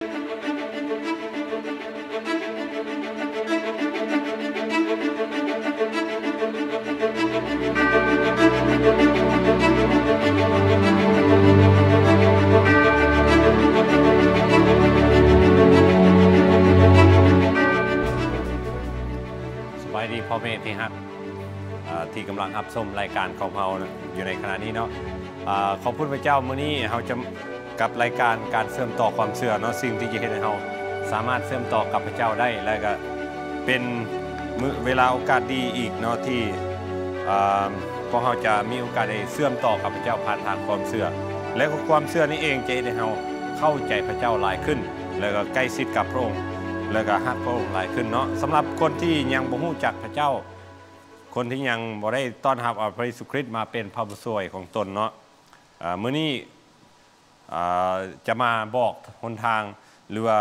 ສະບາຍດີພໍ່ແມ່ທີ່ຮັກ ເອີ່ ທີ່ກຳລັງຮັບຊົມລາຍການຂອງເຮົາຢູ່ໃນຂະນະນີ້ເນາະ. ເອີ່ ຂອບຄຸນພະເຈົ້າ, ມື້ນີ້ເຮົາຈະ ກັບລາຍການການເຊື່ອມຕໍ່ຄວາມເຊື່ອເນາະ, ສິ່ງທີ່ຈະເຮັດໃຫ້ເຮົາສາມາດເຊື່ອມຕໍ່ກັບພະເຈົ້າໄດ້ ແລະ ກໍເປັນມື້ ເວລາໂອກາດດີອີກເນາະ ທີ່ ເອີ່ມ ພວກເຮົາຈະມີໂອກາດໄດ້ເຊື່ອມຕໍ່ກັບພະເຈົ້າຜ່ານທາງຄວາມເຊື່ອ ແລະ ກໍຄວາມເຊື່ອນີ້ເອງຈະເຮັດໃຫ້ເຮົາເຂົ້າໃຈພະເຈົ້າຫຼາຍຂຶ້ນ ແລະ ກໍໃກ້ຊິດກັບພະອົງ ແລະ ກໍຮັກພະອົງຫຼາຍຂຶ້ນເນາະ. ສຳລັບຄົນທີ່ຍັງບໍ່ຮູ້ຈັກພະເຈົ້າ, ຄົນທີ່ຍັງບໍ່ໄດ້ຕ້ອນຮັບເອົາພະເຢຊູຄຣິດມາເປັນພະຜູ້ຊ່ວຍຂອງຕົນເນາະ, ເອີ່ ມື້ນີ້ ເອີ່ ຈະມາບອກຫົນທາງ ຫຼືວ່າ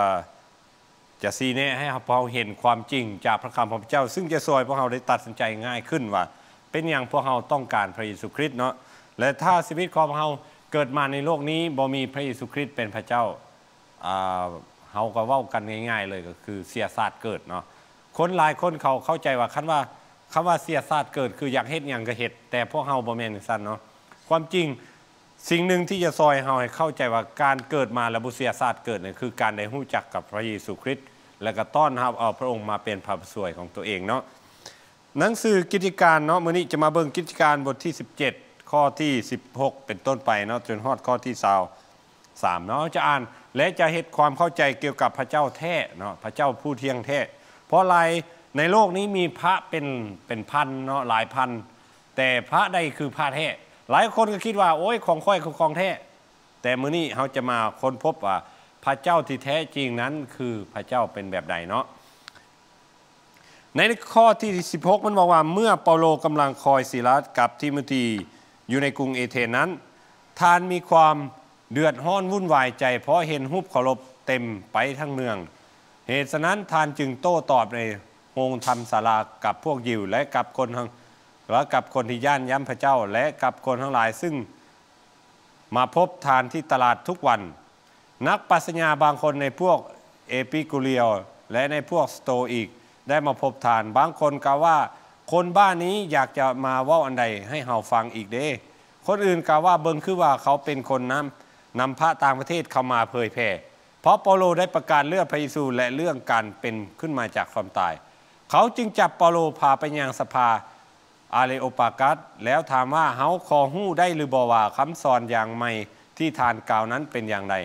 ຈະຊີ້ແນະໃຫ້ພວກເຮົາເຫັນຄວາມຈິງຈາກພະຄຳຂອງພະເຈົ້າ ຊຶ່ງຈະຊ່ວຍພວກເຮົາໄດ້ຕັດສິນໃຈງ່າຍຂຶ້ນວ່າ ເປັນຫຍັງພວກເຮົາຕ້ອງການພະເຢຊູຄຣິດເນາະ. ແລະ ຖ້າຊີວິດຂອງເຮົາເກີດມາໃນໂລກນີ້ບໍ່ມີພະເຢຊູຄຣິດເປັນພະເຈົ້າ ອ່າ ເຮົາກໍເວົ້າກັນງ່າຍໆເລີຍ ກໍຄືເສຍຊາດເກີດເນາະ. ຄົນຫຼາຍຄົນເຂົາເຂົ້າໃຈວ່າ ຄັນວ່າ ຄຳວ່າເສຍຊາດເກີດ ຄືຢາກເຮັດຫຍັງກໍເຮັດ, ແຕ່ພວກເຮົາບໍ່ແມ່ນຈັ່ງຊັ້ນເນາະ. ຄວາມຈິງ ສິ່ງໜຶ່ງທີ່ຈະຊ່ອຍເຮົາໃຫ້ເຂົ້າໃຈວ່າ ການເກີດມາແລ້ວບໍ່ເສຍຊາດເກີດນັ້ນ ຄືການໄດ້ຮູ້ຈັກກັບພະເຢຊູຄຣິດ ແລະ ກໍຕ້ອນຮັບເອົາພະອົງມາເປັນພະຜູ້ຊ່ວຍຂອງຕົວເອງເນາະ. ໜັງສືກິດຈະການເນາະ, ມື້ນີ້ຈະມາເບິ່ງກິດຈະການບົດທີສິບເຈັດ ຂໍ້ທີສິບຫົກເປັນຕົ້ນໄປເນາະ ຈົນຮອດຂໍ້ທີຊາວ ສາມເນາະ ເຮົາຈະອ່ານ ແລະ ຈະເຮັດຄວາມເຂົ້າໃຈກ່ຽວກັບພະເຈົ້າແທ້ເນາະ, ພະເຈົ້າຜູ້ທ່ຽງແທ້. ເພາະຫຼາຍໃນໂລກນີ້ມີພະເປັນ ເປັນພັນເນາະ, ຫຼາຍພັນ, ແຕ່ພະໃດຄືພະແທ້? ຫຼາຍຄົນກໍຄິດວ່າ ໂອ້ຍ ຂອງຂ້ອຍຄືຂອງແທ້. ແຕ່ມື້ນີ້ເຮົາຈະມາຄົ້ນພົບວ່າ ພະເຈົ້າທີ່ແທ້ຈິງນັ້ນຄືພະເຈົ້າເປັນແບບໃດເນາະ. ໃນຂໍ້ທີສິບຫົກ ມັນບອກວ່າ ເມື່ອເປົາໂລກຳລັງຄອຍຊີລາດກັບທີໂມທີຢູ່ໃນກຸງເອເທນນັ້ນ, ທ່ານມີຄວາມເດືອດຮ້ອນວຸ້ນວາຍໃຈ ເພາະເຫັນຮູບເຄົາລົບເຕັມໄປທັງເມືອງ. ເຫດສະນັ້ນ ທ່ານຈຶ່ງໂຕ້ຕອບໃນໂຮງທຳສາລາກັບພວກຢິວ ແລະ ກັບຄົນທັງ ແລະ ກັບຄົນທີ່ຢ້ານຢຳພະເຈົ້າ ແລະ ກັບຄົນທັງຫຼາຍ ຊຶ່ງມາພົບທ່ານທີ່ຕະຫຼາດທຸກວັນ. ນັກປັດຊະຍາບາງຄົນໃນພວກເອປິກູເຣຍ ແລະ ໃນພວກສະໂຕອີກ ໄດ້ມາພົບທ່ານ. ບາງຄົນກ່າວວ່າ, ຄົນບ້ານີ້ຢາກຈະມາເວົ້າອັນໃດໃຫ້ເຮົາຟັງອີກເດ? ຄົນອື່ນກ່າວວ່າ, ເບິ່ງຄືວ່າເຂົາເປັນຄົນນຳ, ນຳພະຕ່າງປະເທດເຂົ້າມາເຜີຍແຜ່. ເພາະເປົາໂລໄດ້ປະກາດເລື່ອງພະເຢຊູ ແລະ ເລື່ອງການເປັນຂຶ້ນມາຈາກຄວາມຕາຍ. ເຂົາຈຶ່ງຈັບເປົາໂລພາໄປຍັງສະພາ ອາເລໂອປາກັດ ແລ້ວຖາມວ່າ, ເຮົາຂໍຮູ້ໄດ້ຫຼືບໍ່ວ່າຄຳສອນຢ່າງໃໝ່ທີ່ທ່ານກ່າວນັ້ນເປັນຢ່າງໃດ?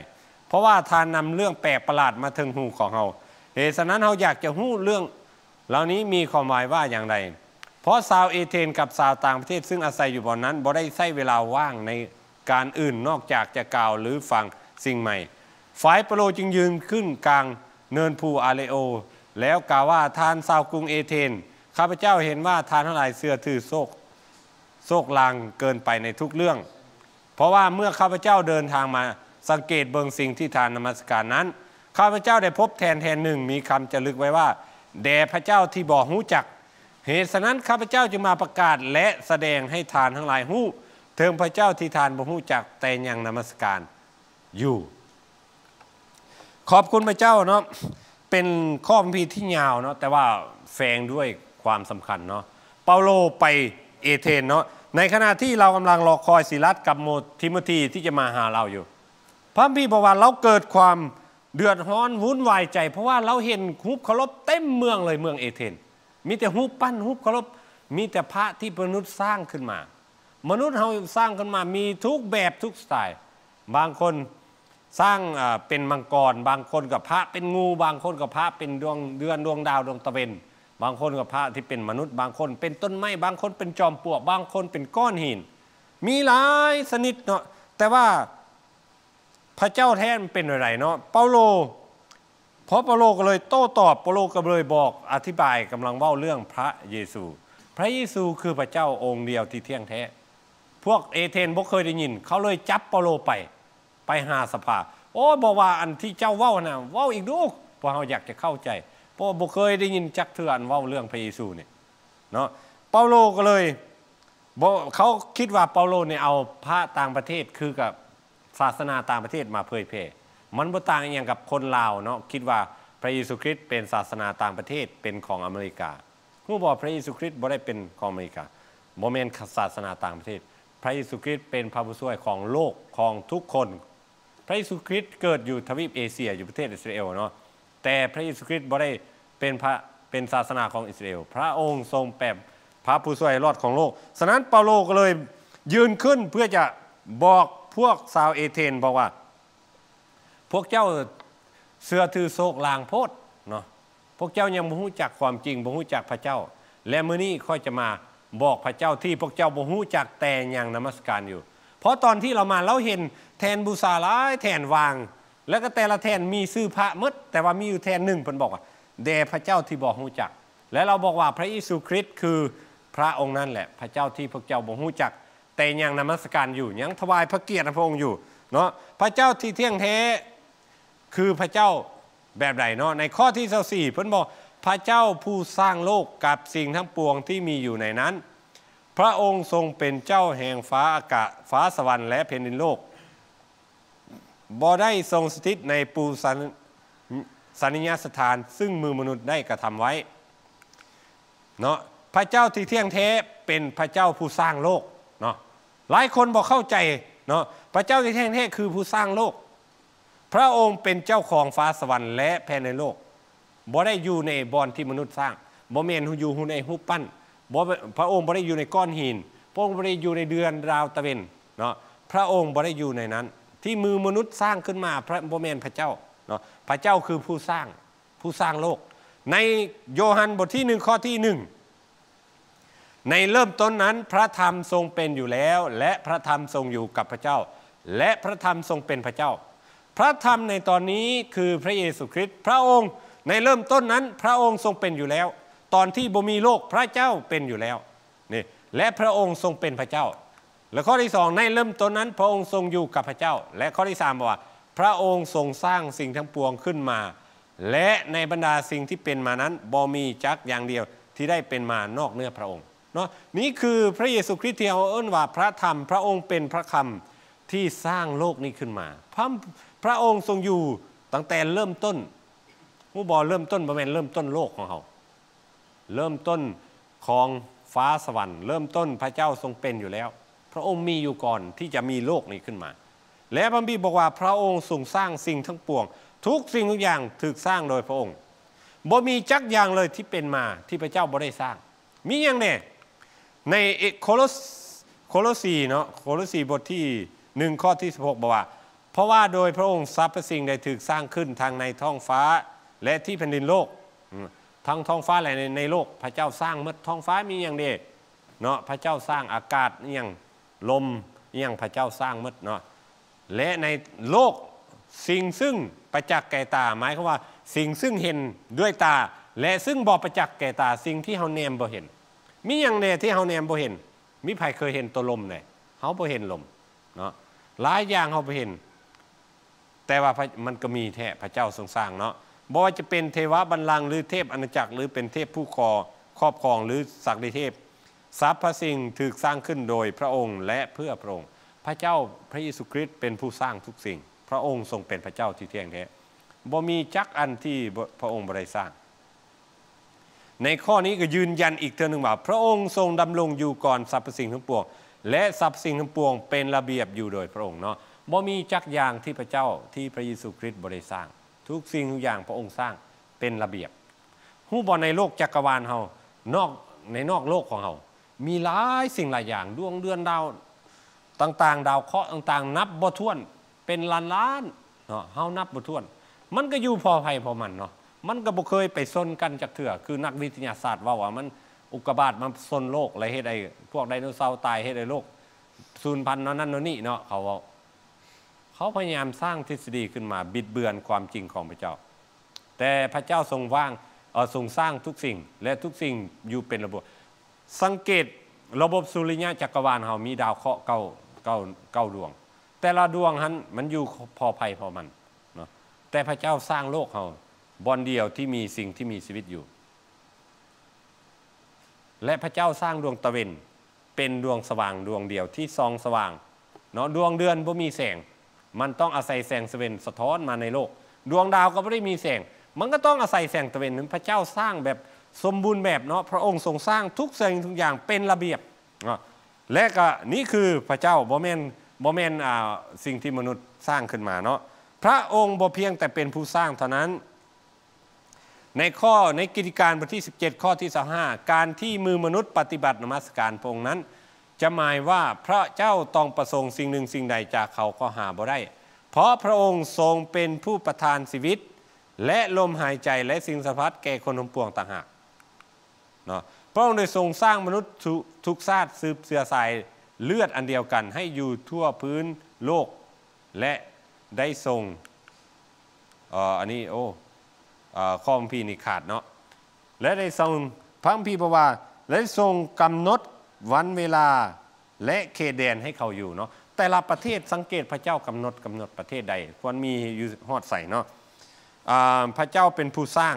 ເພາະວ່າທ່ານນຳເລື່ອງແປກປະຫຼາດມາເຖິງຫູຂອງເຮົາ. ເຫດສະນັ້ນເຮົາຢາກຈະຮູ້ເລື່ອງເຫຼົ່ານີ້ມີຄວາມໝາຍວ່າຢ່າງໃດ? ເພາະຊາວເອເທນກັບຊາວຕ່າງປະເທດຊຶ່ງອາໄສຢູ່ບ່ອນນັ້ນບໍ່ໄດ້ໃຊ້ເວລາວ່າງໃນ ການອື່ນນອກຈາກຈະກ່າວຫຼືຟັງສິ່ງໃໝ່. ຝ່າຍເປົາໂລຈຶ່ງຢືນຂຶ້ນກາງເນີນພູອາເລໂອ ແລ້ວກ່າວວ່າ, ທ່ານຊາວກຸງເອເທນ, ຂ້າພະເຈົ້າເຫັນວ່າທ່ານທັງຫຼາຍເຊື່ອຖືໂຊກ, ໂຊກລາງເກີນໄປໃນທຸກເລື່ອງ. ເພາະວ່າເມື່ອຂ້າພະເຈົ້າເດີນທາງມາສັງເກດເບິ່ງສິ່ງທີ່ທ່ານນະມັດສະການນັ້ນ, ຂ້າພະເຈົ້າໄດ້ພົບແທ່ນແທ່ນໜຶ່ງມີຄຳຈາລຶກໄວ້ວ່າ, ແດ່ພະເຈົ້າທີ່ບໍ່ຮູ້ຈັກ. ເຫດສະນັ້ນ ຂ້າພະເຈົ້າຈຶ່ງມາປະກາດ ແລະ ສະແດງໃຫ້ທ່ານທັງຫຼາຍຮູ້ເຖິງພະເຈົ້າທີ່ທ່ານບໍ່ຮູ້ຈັກ ແຕ່ຍັງນະມັດສະການຢູ່. ຂອບຄຸນພະເຈົ້າເນາະ, ເປັນຂໍ້ຄຳພີທີ່ຍາວເນາະ, ແຕ່ວ່າແຝງດ້ວຍຄວາມສຳຄັນເນາະ. ເປົາໂລໄປເອເທນເນາະ, ໃນຂະນະທີ່ລາວກຳລັງລໍຄອຍຊີລາດກັບໂມ ທີໂມທີທີ່ຈະມາຫາລາວຢູ່. ພະຄຳພີບອກວ່າ ລາວເກີດຄວາມເດືອດຮ້ອນວຸ້ນວາຍໃຈ, ເພາະວ່າລາວເຫັນຮູບເຄົາລົບເຕັມເມືອງເລີຍ, ເມືອງເອເທນ. ມີແຕ່ຮູບປັ້ນ, ຮູບເຄົາລົບ, ມີແຕ່ພະທີ່ມະນຸດສ້າງຂຶ້ນມາ. ມະນຸດເຮົາສ້າງຂຶ້ນມາມີທຸກແບບທຸກສະໄຕ. ບາງຄົນສ້າງ, ເອີ່, ເປັນມັງກອນ, ບາງຄົນກໍພະເປັນງູ, ບາງຄົນກໍພະເປັນດວງເດືອນ, ດວງດາວ, ດວງຕາເວັນ, ບາງຄົນກໍພະທີ່ເປັນມະນຸດ, ບາງຄົນເປັນຕົ້ນໄມ້, ບາງຄົນເປັນຈອມປວກ, ບາງຄົນເປັນກ້ອນຫີນ. ມີຫຼາຍຊະນິດເນາະ, ແຕ່ວ່າ ພະເຈົ້າແທ້ມັນເປັນແນວໃດເນາະ? ເປົາໂລ, ເພາະເປົາໂລກໍເລີຍໂຕ້ຕອບ, ເປົາໂລກໍເລີຍບອກ, ອະທິບາຍ, ກຳລັງເວົ້າເລື່ອງພະເຢຊູ. ພະເຢຊູຄືພະເຈົ້າອົງດຽວທີ່ທ່ຽງແທ້. ພວກເອເທນບໍ່ເຄີຍໄດ້ຍິນ, ເຂົາເລີຍຈັບເປົາໂລໄປ, ໄປຫາສະພາ. ໂອ້ຍ, ບອກວ່າອັນທີ່ເຈົ້າເວົ້າຫັ້ນນະ, ເວົ້າອີກດູ, ພວກເຮົາຢາກຈະເຂົ້າໃຈ, ເພາະວ່າບໍ່ເຄີຍໄດ້ຍິນຈັກເທື່ອອັນເວົ້າເລື່ອງພະເຢຊູນີ້ເນາະ. ເປົາໂລກໍເລີຍ ບໍ່, ເຂົາຄິດວ່າເປົາໂລນີ້ເອົາພະຕ່າງປະເທດ ຄືກັບສາສະໜາຕ່າງປະເທດມາເຜີຍແຜ່, ມັນບໍ່ຕ່າງອີ່ຫຍັງກັບຄົນລາວເນາະ ຄິດວ່າພະເຢຊູຄຣິດເປັນສາສະໜາຕ່າງປະເທດ ເປັນຂອງອາເມລິກາ. ຮູ້ບໍ່? ພະເຢຊູຄຣິດບໍ່ໄດ້ເປັນຂອງອາເມລິກາ, ບໍ່ແມ່ນສາສະໜາຕ່າງປະເທດ. ພະເຢຊູຄຣິດເປັນພະຜູ້ຊ່ວຍຂອງໂລກ, ຂອງທຸກຄົນ. ພະເຢຊູຄຣິດເກີດຢູ່ທະວີບເອເຊຍ, ຢູ່ປະເທດອິດສະຣາເອວເນາະ, ແຕ່ພະເຢຊູຄຣິດບໍ່ໄດ້ເປັນພະ, ເປັນສາສະໜາຂອງອິດສະຣາເອວ. ພະອົງຊົງເປັນພະຜູ້ຊ່ວຍລອດຂອງໂລກ. ສະນັ້ນ ເປົາໂລກໍເລີຍຢືນຂຶ້ນເພື່ອຈະບອກພວກຊາວເອເທນ, ບອກວ່າ ພວກເຈົ້າເຊື່ອຖືໂຊກລາງໂພດເນາະ. ພວກເຈົ້າຍັງບໍ່ຮູ້ຈັກຄວາມຈິງ, ບໍ່ຮູ້ຈັກພະເຈົ້າ. ແລະ ມື້ນີ້ຂ້ອຍຈະມາບອກພະເຈົ້າທີ່ພວກເຈົ້າບໍ່ຮູ້ຈັກແຕ່ຍັງນະມັດສະການຢູ່. ເພາະຕອນທີ່ລາວມາ, ລາວເຫັນແທ່ນບູຊາຫຼາຍແທ່ນວາງ, ແລ້ວກໍແຕ່ລະແທ່ນມີຊື່ພະໝົດ, ແຕ່ວ່າມີຢູ່ແທ່ນໜຶ່ງ ເພິ່ນບອກວ່າ ແດ່ພະເຈົ້າທີ່ບໍ່ຮູ້ຈັກ. ແລະ ລາວບອກວ່າ ພະເຢຊູຄຣິດຄືພະອົງນັ້ນແຫຼະ, ພະເຈົ້າທີ່ພວກເຈົ້າບໍ່ຮູ້ຈັກ ແຕ່ຍັງນະມັດສະການຢູ່, ຍັງຖວາຍພະກຽດໃຫ້ພະອົງຢູ່ເນາະ. ພະເຈົ້າທີ່ທ່ຽງແທ້ຄືພະເຈົ້າແບບໃດເນາະ? ໃນຂໍ້ທີຊາວສີ່ ເພິ່ນບອກ, ພະເຈົ້າຜູ້ສ້າງໂລກກັບສິ່ງທັງປວງທີ່ມີຢູ່ໃນນັ້ນ. ພະອົງຊົງເປັນເຈົ້າແຫ່ງຟ້າອາກາດ, ຟ້າສະຫວັນ ແລະ ແຜ່ນດິນໂລກ. ບໍ່ໄດ້ຊົງສະຖິດໃນປູຊະ ຊະນິຍະສະຖານ ຊຶ່ງມືມະນຸດໄດ້ກະທຳໄວ້ເນາະ. ພະເຈົ້າທີ່ທ່ຽງແທ້ເປັນພະເຈົ້າຜູ້ສ້າງໂລກເນາະ. ຫຼາຍຄົນບໍ່ເຂົ້າໃຈເນາະ, ພະເຈົ້າທີ່ທ່ຽງແທ້ຄືຜູ້ສ້າງໂລກ. ພະອົງເປັນເຈົ້າຂອງຟ້າສະຫວັນ ແລະ ແຜ່ນດິນໂລກ. ບໍ່ໄດ້ຢູ່ໃນບ່ອນທີ່ມະນຸດສ້າງ, ບໍ່ແມ່ນຢູ່ໃນຮູບປັ້ນ, ບໍ່, ພະອົງບໍ່ໄດ້ຢູ່ໃນກ້ອນຫີນ, ພະອົງບໍ່ໄດ້ຢູ່ໃນເດືອນດາວຕາເວັນເນາະ. ພະອົງບໍ່ໄດ້ຢູ່ໃນນັ້ນ ທີ່ມືມະນຸດສ້າງຂຶ້ນມາ, ພະ, ບໍ່ແມ່ນພະເຈົ້າເນາະ. ພະເຈົ້າຄືຜູ້ສ້າງ, ຜູ້ສ້າງໂລກ. ໃນໂຢຮັນບົດທີໜຶ່ງ ຂໍ້ທີໜຶ່ງ ໃນເລີ່ມຕົ້ນນັ້ນພະທຳຊົງເປັນຢູ່ແລ້ວ ແລະ ພະທຳຊົງຢູ່ກັບພະເຈົ້າ ແລະ ພະທຳຊົງເປັນພະເຈົ້າ. ພະທຳໃນຕອນນີ້ຄືພະເຢຊູຄຣິດ. ພະອົງໃນເລີ່ມຕົ້ນນັ້ນພະອົງຊົງເປັນຢູ່ແລ້ວ. ຕອນທີ່ບໍ່ມີໂລກ ພະເຈົ້າເປັນຢູ່ແລ້ວ. ນີ້ ແລະ ພະອົງຊົງເປັນພະເຈົ້າ. ແລະ ຂໍ້ທີສອງ ໃນເລີ່ມຕົ້ນນັ້ນພະອົງຊົງຢູ່ກັບພະເຈົ້າ. ແລະ ຂໍ້ທີສາມ ບອກວ່າ ພະອົງຊົງສ້າງສິ່ງທັງປວງຂຶ້ນມາ ແລະ ໃນບັນດາສິ່ງທີ່ເປັນມານັ້ນ ບໍ່ມີຈັກຢ່າງດຽວທີ່ໄດ້ເປັນມານອກເໜືອພະອົງເນາະ. ນີ້ຄືພະເຢຊູຄຣິດທີ່ເຮົາເອີ້ນວ່າພະທຳ, ພະອົງເປັນພະຄຳທີ່ສ້າງໂລກນີ້ຂຶ້ນມາ. ພະ, ພະອົງຊົງຢູ່ຕັ້ງແຕ່ເລີ່ມຕົ້ນ. ຮູ້ບໍ່? ເລີ່ມຕົ້ນບໍ່ແມ່ນເລີ່ມຕົ້ນໂລກຂອງເຮົາ. ເລີ່ມຕົ້ນຂອງຟ້າສະຫວັນ, ເລີ່ມຕົ້ນພະເຈົ້າຊົງເປັນຢູ່ແລ້ວ. ພະອົງມີຢູ່ກ່ອນທີ່ຈະມີໂລກນີ້ຂຶ້ນມາ. ແລະ ພະຄຳພີບອກວ່າ ພະອົງຊົງສ້າງສິ່ງທັງປວງ, ທຸກສິ່ງທຸກຢ່າງຖືກສ້າງໂດຍພະອົງ. ບໍ່ມີຈັກຢ່າງເລີຍທີ່ເປັນມາທີ່ພະເຈົ້າບໍ່ໄດ້ສ້າງ. ມີຫຍັງແດ່? ໃນເອ ໂຄໂລ ໂຄໂລຊີເນາະ, ໂຄໂລຊີບົດທີໜຶ່ງ ຂໍ້ທີສິບຫົກ ບອກວ່າ ເພາະວ່າໂດຍພະອົງສັບພະສິ່ງໄດ້ຖືກສ້າງຂຶ້ນທັງໃນທ້ອງຟ້າ ແລະ ທີ່ແຜ່ນດິນໂລກ. ອືມ ທັງທ້ອງຟ້າ ແລະ ໃນ, ໃນໂລກ ພະເຈົ້າສ້າງໝົດ. ທ້ອງຟ້າມີຫຍັງເດເນາະ? ພະເຈົ້າສ້າງອາກາດອີ່ຫຍັງ ລົມອີ່ຫຍັງ ພະເຈົ້າສ້າງໝົດເນາະ. ແລະ ໃນໂລກ ສິ່ງຊຶ່ງປະຈັກແກ່ຕາ ໝາຍຄວາມວ່າສິ່ງຊຶ່ງເຫັນດ້ວຍຕາ ແລະ ຊຶ່ງບໍ່ປະຈັກແກ່ຕາ, ສິ່ງທີ່ເຮົາແນມບໍ່ເຫັນ. ມີຫຍັງແດ່ທີ່ເຮົາແນມບໍ່ເຫັນ? ມີໃຜເຄີຍເຫັນໂຕລົມແດ່? ເຮົາບໍ່ເຫັນລົມເນາະ. ຫຼາຍຢ່າງເຮົາບໍ່ເຫັນ ແຕ່ວ່າພະ, ມັນກໍມີແທ້, ພະເຈົ້າຊົງສ້າງເນາະ. ບໍ່ວ່າຈະເປັນເທວະບັນລັງ ຫຼື ເທບອານາຈັກ ຫຼື ເປັນເທບຜູ້ຄອ, ຄອບຄອງ ຫຼື ສັກດິເທບ, ສັບພະສິ່ງຖືກສ້າງຂຶ້ນໂດຍພະອົງ ແລະ ເພື່ອພະອົງ. ພະເຈົ້າ, ພະເຢຊູຄຣິດເປັນຜູ້ສ້າງທຸກສິ່ງ. ພະອົງຊົງເປັນພະເຈົ້າທີ່ທ່ຽງແທ້. ບໍ່ມີຈັກອັນທີ່ບໍ່, ພະອົງບໍ່ໄດ້ສ້າງ. ໃນຂໍ້ນີ້ກໍຢືນຢັນອີກເທື່ອໜຶ່ງວ່າ ພະອົງຊົງດຳລົງຢູ່ກ່ອນສັບພະສິ່ງທັງປວງ ແລະ ສັບພະສິ່ງທັງປວງເປັນລະບຽບຢູ່ໂດຍພະອົງເນາະ. ບໍ່ມີຈັກຢ່າງທີ່ພະເຈົ້າ, ທີ່ພະເຢຊູຄຣິດບໍ່ໄດ້ສ້າງ. ທຸກສິ່ງທຸກຢ່າງພະອົງສ້າງເປັນລະບຽບ. ຮູ້ບໍ່ ໃນໂລກຈັກກະວານເຮົາ, ນອກ, ໃນນອກໂລກຂອງເຮົາ ມີຫຼາຍສິ່ງຫຼາຍຢ່າງ, ດວງເດືອນດາວຕ່າງໆ, ດາວເຄາະຕ່າງໆ ນັບບໍ່ຖ້ວນ. ເປັນລ້ານໆເນາະ, ເຮົານັບບໍ່ຖ້ວນ. ມັນກໍຢູ່ພໍໃຜພໍມັນເນາະ, ມັນກໍບໍ່ເຄີຍໄປຊົນກັນຈັກເທື່ອ. ຄືນັກວິທະຍາສາດເວົ້າວ່າ ມັນ ອຸກກາບາດມາຊົນໂລກ ແລະ ເຮັດໃຫ້ພວກໄດໂນເສົາຕາຍ, ເຮັດໃຫ້ໂລກສູນພັນ ແນວນັ້ນແນວນີ້ເນາະ, ເຂົາເວົ້າ. ເຂົາພະຍາຍາມສ້າງທິດສະດີຂຶ້ນມາບິດເບືອນຄວາມຈິງຂອງພະເຈົ້າ. ແຕ່ພະເຈົ້າຊົງວາງ, ເອີ, ຊົງສ້າງທຸກສິ່ງ ແລະ ທຸກສິ່ງຢູ່ເປັນລະບົບ. ສັງເກດລະບົບສຸລິຍະຈັກກະວານເຮົາ ມີດາວເຄາະເກົ້າ, ເກົ້າ, ເກົ້າດວງ. ແຕ່ລະດວງຫັ້ນມັນຢູ່ພໍໃຜພໍມັນເນາະ. ແຕ່ພະເຈົ້າສ້າງໂລກເຮົາ ບ່ອນດຽວທີ່ມີສິ່ງທີ່ມີຊີວິດຢູ່. ແລະ ພະເຈົ້າສ້າງດວງຕາເວັນເປັນດວງສະຫວ່າງດວງດຽວທີ່ສ່ອງສະຫວ່າງເນາະ. ດວງເດືອນບໍ່ມີແສງ ມັນຕ້ອງອາໄສແສງຕາເວັນສະທ້ອນມາໃນໂລກ. ດວງດາວກໍບໍ່ໄດ້ມີແສງ, ມັນກໍຕ້ອງອາໄສແສງຕາເວັນ. ພະເຈົ້າສ້າງແບບສົມບູນແບບເນາະ, ພະອົງຊົງສ້າງທຸກສິ່ງທຸກຢ່າງເປັນລະບຽບເນາະ. ແລະກໍນີ້ຄືພະເຈົ້າ, ບໍ່ແມ່ນ, ບໍ່ແມ່ນ, ອ່າ, ສິ່ງທີ່ມະນຸດສ້າງຂຶ້ນມາເນາະ. ພະອົງບໍ່ພຽງແຕ່ເປັນຜູ້ສ້າງເທົ່ານັ້ນ, ໃນຂໍ້, ໃນກິດຈະການບົດທີສິບເຈັດ ຂໍ້ທີຊາວຫ້າ ການທີ່ມືມະນຸດປະຕິບັດນະມັດສະການພະອົງນັ້ນ ຈະໝາຍວ່າພະເຈົ້າຕ້ອງປະສົງສິ່ງໜຶ່ງສິ່ງໃດຈາກເຂົາກໍຫາບໍ່ໄດ້, ເພາະພະອົງຊົງເປັນຜູ້ປະທານຊີວິດ ແລະ ລົມຫາຍໃຈ ແລະ ສິ່ງສາລະພັດແກ່ຄົນທັງປວງຕ່າງຫາກເນາະ. ພະອົງໄດ້ຊົງສ້າງມະນຸດທຸກ, ທຸກຊາດ ສືບເຊື້ອສາຍເລືອດອັນດຽວກັນ ໃຫ້ຢູ່ທົ່ວພື້ນໂລກ ແລະ ໄດ້ຊົງ, ເອີ, ອັນນີ້, ໂອ້, ເອີ, ຄວາມພີນີ້ຂາດເນາະ. ແລະ ໄດ້ຊົງ, ພະຄຳພີບອກວ່າ ໄດ້ຊົງກຳນົດວັນເວລາ ແລະ ເຂດແດນໃຫ້ເຂົາຢູ່ເນາະ. ແຕ່ລະປະເທດ, ສັງເກດພະເຈົ້າກຳນົດ, ກຳນົດປະເທດໃດຄວນມີຢູ່ຮອດໃສເນາະ. ອາ, ພະເຈົ້າເປັນຜູ້ສ້າງ.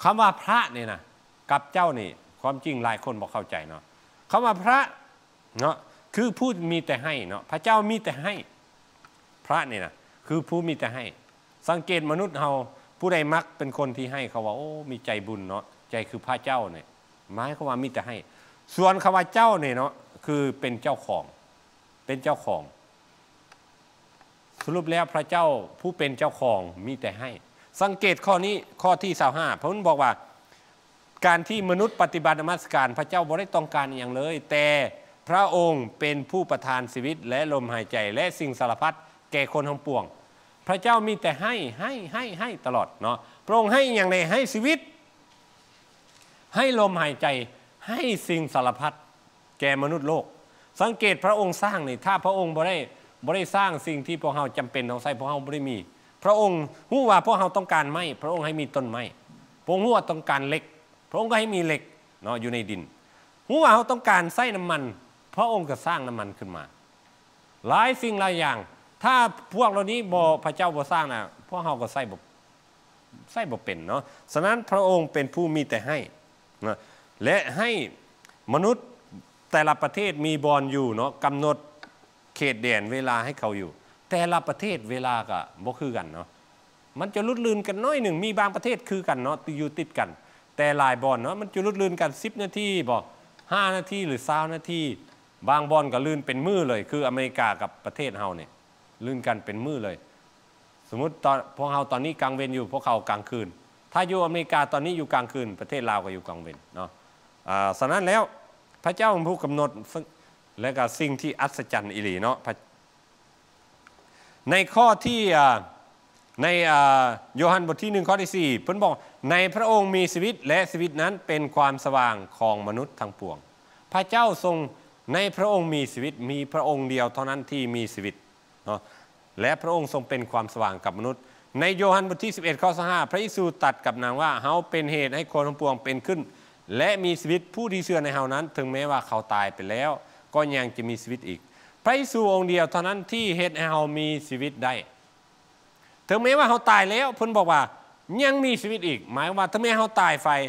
ຄຳວ່າພະນີ້ນະ ກັບເຈົ້ານີ້ ຄວາມຈິງຫຼາຍຄົນບໍ່ເຂົ້າໃຈເນາະ. ຄຳວ່າພະ ເນາະ ຄືຜູ້ມີແຕ່ໃຫ້ເນາະ, ພະເຈົ້າມີແຕ່ໃຫ້. ພະນີ້ນະ ຄືຜູ້ມີແຕ່ໃຫ້. ສັງເກດມະນຸດເຮົາ, ຜູ້ໃດມັກເປັນຄົນທີ່ໃຫ້, ເຂົາວ່າ, ໂອ້, ມີໃຈບຸນເນາະ, ໃຈຄືພະເຈົ້ານີ້, ໝາຍຄວາມວ່າມີແຕ່ໃຫ້. ສ່ວນຄຳວ່າເຈົ້ານີ້ເນາະ ຄືເປັນເຈົ້າຂອງ, ເປັນເຈົ້າຂອງ. ສະຫຼຸບແລ້ວ ພະເຈົ້າຜູ້ເປັນເຈົ້າຂອງມີແຕ່ໃຫ້. ສັງເກດຂໍ້ນີ້, ຂໍ້ທີຊາວຫ້າ ເພິ່ນບອກວ່າ ການທີ່ມະນຸດປະຕິບັດນະມັດສະການພະເຈົ້າບໍ່ໄດ້ຕ້ອງການອີ່ຫຍັງເລີຍ, ແຕ່ພະອົງເປັນຜູ້ປະທານຊີວິດ ແລະ ລົມຫາຍໃຈ ແລະ ສິ່ງສາລະພັດແກ່ຄົນທັງປວງ. ພະເຈົ້າມີແຕ່ໃຫ້, ໃຫ້, ໃຫ້, ໃຫ້ຕະຫຼອດເນາະ. ພະອົງໃຫ້ອີ່ຫຍັງແດ່? ໃຫ້ຊີວິດ, ໃຫ້ລົມຫາຍໃຈ, ໃຫ້ສິ່ງສາລະພັດ ແກ່ມະນຸດໂລກ. ສັງເກດພະອົງສ້າງນີ້, ຖ້າພະອົງບໍ່ໄດ້, ບໍ່ໄດ້ສ້າງສິ່ງທີ່ພວກເຮົາຈຳເປັນຕ້ອງໃຊ້, ພວກເຮົາບໍ່ໄດ້ມີ. ພະອົງຮູ້ວ່າພວກເຮົາຕ້ອງການໄມ້, ພະອົງໃຫ້ມີຕົ້ນໄມ້. ພະອົງຮູ້ວ່າຕ້ອງການເຫຼັກ, ພະອົງກໍໃຫ້ມີເຫຼັກເນາະ ຢູ່ໃນດິນ. ຮູ້ວ່າເຮົາຕ້ອງການໃຊ້ນ້ຳມັນ, ພະອົງກໍສ້າງນ້ຳມັນຂຶ້ນມາ. ຫຼາຍສິ່ງຫຼາຍຢ່າງ, ຖ້າພວກເຫຼົ່ານີ້ບໍ່, ພະເຈົ້າບໍ່ສ້າງນະ, ພວກເຮົາກໍໃຊ້ບໍ່, ໃຊ້ບໍ່ເປັນເນາະ. ສະນັ້ນພະອົງເປັນຜູ້ມີແຕ່ໃຫ້ນະ ແລະ ໃຫ້ມະນຸດແຕ່ລະປະເທດມີບ່ອນຢູ່ເນາະ, ກຳນົດເຂດແດນເວລາໃຫ້ເຂົາຢູ່. ແຕ່ລະປະເທດເວລາກໍບໍ່ຄືກັນເນາະ, ມັນຈະຫຼຸດລື່ນກັນໜ້ອຍໜຶ່ງ. ມີບາງປະເທດຄືກັນເນາະ, ຢູ່ຕິດກັນ, ແຕ່ຫຼາຍບ່ອນເນາະ ມັນຈະຫຼຸດລື່ນກັນສິບນາທີບໍ, ຫ້ານາທີ ຫຼື ຊາວນາທີ. ບາງບ່ອນກໍລື່ນເປັນມື້ເລີຍ, ຄືອາເມລິກາກັບປະເທດເຮົານີ້ ລື່ນກັນເປັນມື້ເລີຍ. ສົມມຸດຕອນ ພວກເຮົາຕອນນີ້ກາງເວັນຢູ່, ພວກເຂົາກາງຄືນ. ຖ້າຢູ່ອາເມລິກາຕອນນີ້ຢູ່ກາງຄືນ, ປະເທດລາວກໍຢູ່ກາງເວັນເນາະ. ອາ, ສະນັ້ນແລ້ວ ພະເຈົ້າເປັນຜູ້ກຳນົດ, ແລະ ກໍສິ່ງທີ່ອັດສະຈັນອີ່ຫຼີເນາະ. ພະ ໃນຂໍ້ທີ່, ອາ, ໃນ, ອາ, ໂຍຮັນບົດທີໜຶ່ງ ຂໍ້ທີສີ່ ເພິ່ນບອກ, ໃນພະອົງມີຊີວິດ ແລະ ຊີວິດນັ້ນເປັນຄວາມສະຫວ່າງຂອງມະນຸດທັງປວງ. ພະເຈົ້າຊົງ, ໃນພະອົງມີຊີວິດ, ມີພະອົງດຽວເທົ່ານັ້ນທີ່ມີຊີວິດເນາະ. ແລະ ພະອົງຊົງເປັນຄວາມສະຫວ່າງກັບມະນຸດ. ໃນໂຍຮັນບົດທີສິບເອັດ ຂໍ້ຊາວຫ້າ ພະເຢຊູຕັດກັບນາງວ່າ, ເຮົາເປັນເຫດໃຫ້ຄົນທັງປວງເປັນຂຶ້ນ ແລະ ມີຊີວິດ. ຜູ້ທີ່ເຊື່ອໃນເຮົານັ້ນ, ເຖິງແມ້ວ່າເຂົາຕາຍໄປແລ້ວ, ກໍຍັງຈະມີຊີວິດອີກ. ພະເຢຊູອົງດຽວເທົ່ານັ້ນທີ່ເຮັດໃຫ້ເຮົາມີຊີວິດໄດ້. ເຖິງແມ້ວ່າເຮົາຕາຍແລ້ວ, ເພິ່ນບອກວ່າຍັງມີຊີວິດອີກ. ໝາຍຄວາມວ່າ ເຖິງແມ້ເຮົາຕາຍຝ່າຍ